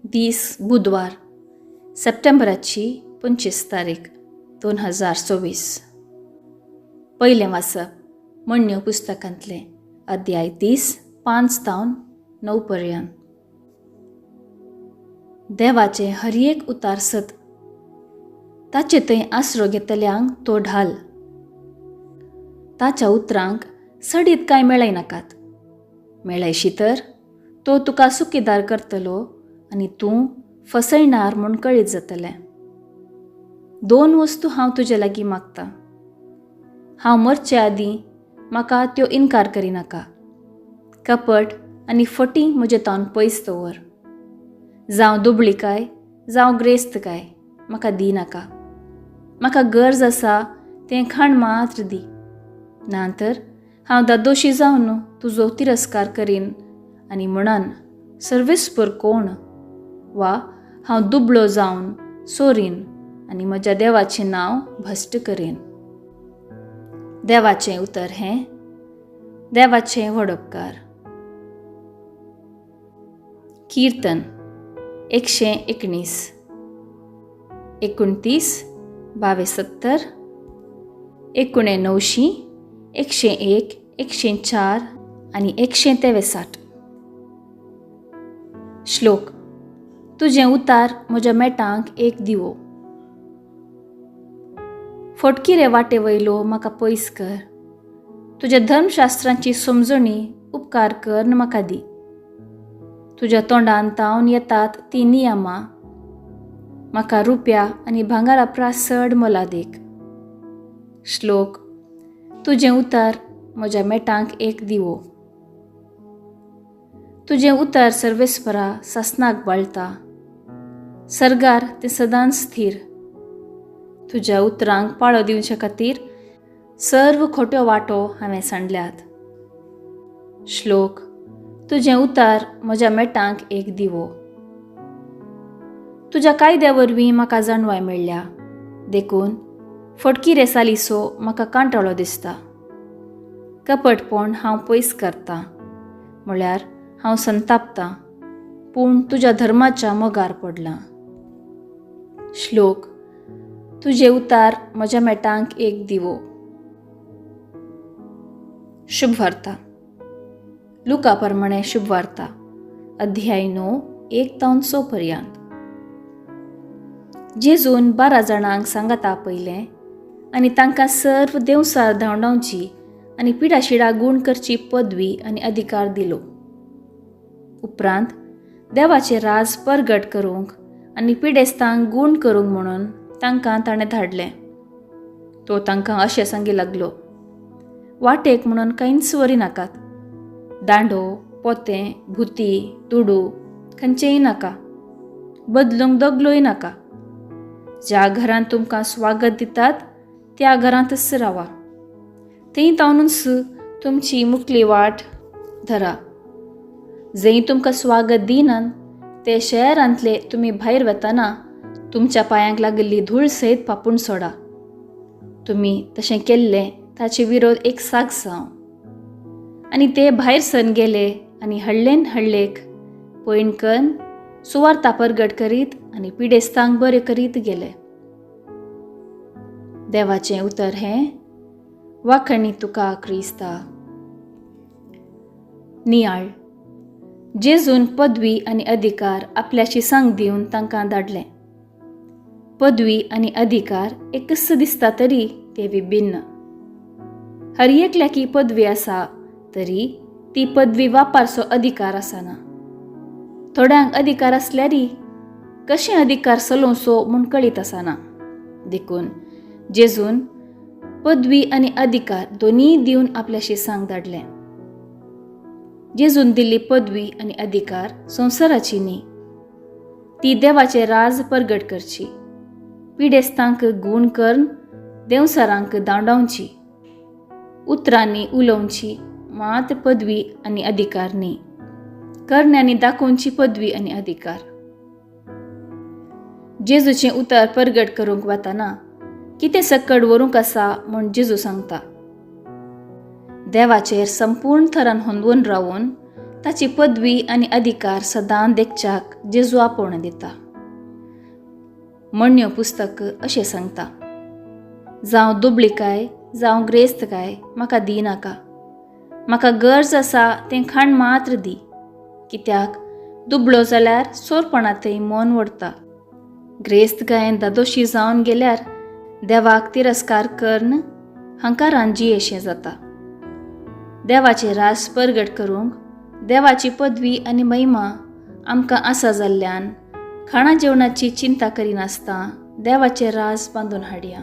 दीस बुधवार, सप्टेंबराची 25 तारीख 2024. पयलें वाचप म्हण्ण्यो पुस्तकांतलें, अध्याय 30, 5 तावन 9 पर्यंत. देवाचें हर एक उतार सत, ताचे थंय आसरो घेतल्यांक तो ढाल. ताच्या उतरांक सडीत कांय मेळयनाकात, मेळयशी तर तो तुका सुखीदार करतलो आनी तूं फसयणार म्हूण कळीत जातलें. 2 वस्तू हांव तुजे लागीं मागतां, हांव मरचे आदीं म्हाका त्यो इनकार करिनाका. कपट आनी फटी म्हजे तावन पयस दवर. जावं दुबळीकाय जावं ग्रेस्तकाय म्हाका दी नाका. म्हाका गरज आसा तें खाण मात्र दी, ना तर हांव दादोशी जावन तुजो तिरस्कार करीन आनी म्हणान सर्वेस्पर कोण, वा हांव दुबळो जावन सोरीन आनी म्हज्या देवाचें नांव भश्ट करीन. देवाचें उतर हें देवाचें व्हड उपकार. किर्तन 119, 29, 72, 89, 101, 104 आनी 163. श्लोक. तुजें उतार म्हज्या मेटांक एक दिवो. फटकिरे वाटे वयलो म्हाका पयस कर. तुज्या धर्मशास्त्रांची समजणी उपकार कर म्हाका दी. तुज्या तोंडान तावन येतात ती नियमां म्हाका रुपया आनी भांगरा प्रास चड मोलादीक. श्लोक. तुजें उतर म्हज्या मेटांक एक दिवो. तुजें उतर सर्वेस्परा सासनाक बाळता, सर्गार तें सदांच स्थीर. तुज्या उतरांक पाळो दिवचे खातीर सर्व खोट्यो वाटो हांवें सांडल्यात. श्लोक. तुजें उतर म्हज्या मेटांक एक दिवो. तुज्या कायद्या वरवीं म्हाका जाणवाय मेळ्ळ्या, देखून फटकिरे सालिसो म्हाका कांटाळो दिसता. कपटपण हांव पयस करतां, म्हळ्यार हांव संतापतां, पूण तुज्या धर्माच्या मोगार पडलां. श्लोक. तुजें उतार म्हज्या मेटांक एक दिवो. शुभवार्ता. लुका प्रमाणे शुभवार्ता, अध्याय 9, 1 तावन 6 पर्यंत. जेजून 12 जाणांक सांगाता आपयलें आनी तांकां सर्व देवसार धांवडावची आनी पिडाशिडा गूण करची पदवी आनी अधिकार दिलो. उपरांत देवाचें राज परगट करूंक आनी पिडेस्तांक गूण करूंक म्हणून तांकां ताणें धाडलें. तो तांकां अशें सांगी लागलो, वाटेक म्हणून कांयच वरी नाकात, दांडो, पोतें, भुती, दुडू खंयचेंय नाका, बदलूंक दगलोय नाका. ज्या घरांत तुमकां स्वागत दितात त्या घरांतच रावा, थंय तावनूच तुमची मुकली वाट धरा. जंय तुमकां स्वागत दिनात ते शहरांतले तुमी भायर वतना तुमच्या पांयांक लागिल्ली धूळ सयत पापून सोडा. तुमी तशें केल्लें ताचे विरोध एक साक्ष जावं. आनी ते भायर सरून गेले आनी हळ्ळेन हळ्ळेक पयण कन्न सुवार्ता परगट करीत आनी पिडेस्तांक बरे करीत गेले. देवाचें उतर हें वाखणी तुका क्रिस्ता. नियाळ. जेजून पदवी आनी अधिकार आपल्याशी सांग दिवन तांकां धाडलें. पदवी आनी अधिकार एकच दिसता तरी ते विभिन्न. हर एकल्याक ही पदवी आसा तरी ती पदवी वापरचो अधिकार आसना. थोड्यांक अधिकार आसल्यारी कशें अधिकार चलोवचो म्हूण कळीत आसना. देखून जेजून पदवी आनी अधिकार दोनूय दिवन आपल्याशी सांग धाडलें. जेजून दिल्ली पदवी आनी अधिकार संवसाराची न्ही, ती देवाचें राज परगट करची, पिडेस्तांक गूण करून देंवसारांक दांडावची, उतरांनी उलोवची मात पदवी आनी अधिकार न्ही, करण्यांनी दाखोवची पदवी आनी अधिकार. जेजूचें उतर परगट करूंक वतना कितें सकड व्हरूंक आसा म्हूण जेजू सांगता. देवाचेर संपूर्ण थरान होंदवून रावून ताची पदवी आनी अधिकार सदां देखच्याक जेजू आपोवणें दिता. म्हण्ण्यो पुस्तक अशें सांगता, जावं दुबळिकाय जावं ग्रेस्तकाय म्हाका दी नाका, म्हाका गरज आसा तें खाण मात्र दी, कित्याक दुबळो जाल्यार सोरपणांतय मन वडता. ग्रेस्तकायेन दादोशी जावन गेल्यार देवाक तिरस्कार करून हांकां रांजी अशें जाता. देवाचें रास परगट करूंक देवाची पदवी आनी महिमा आमकां आसा जाल्ल्यान खाणा जेवणाची चिंता करिनासतना देवाचें राज बांदून हाडया.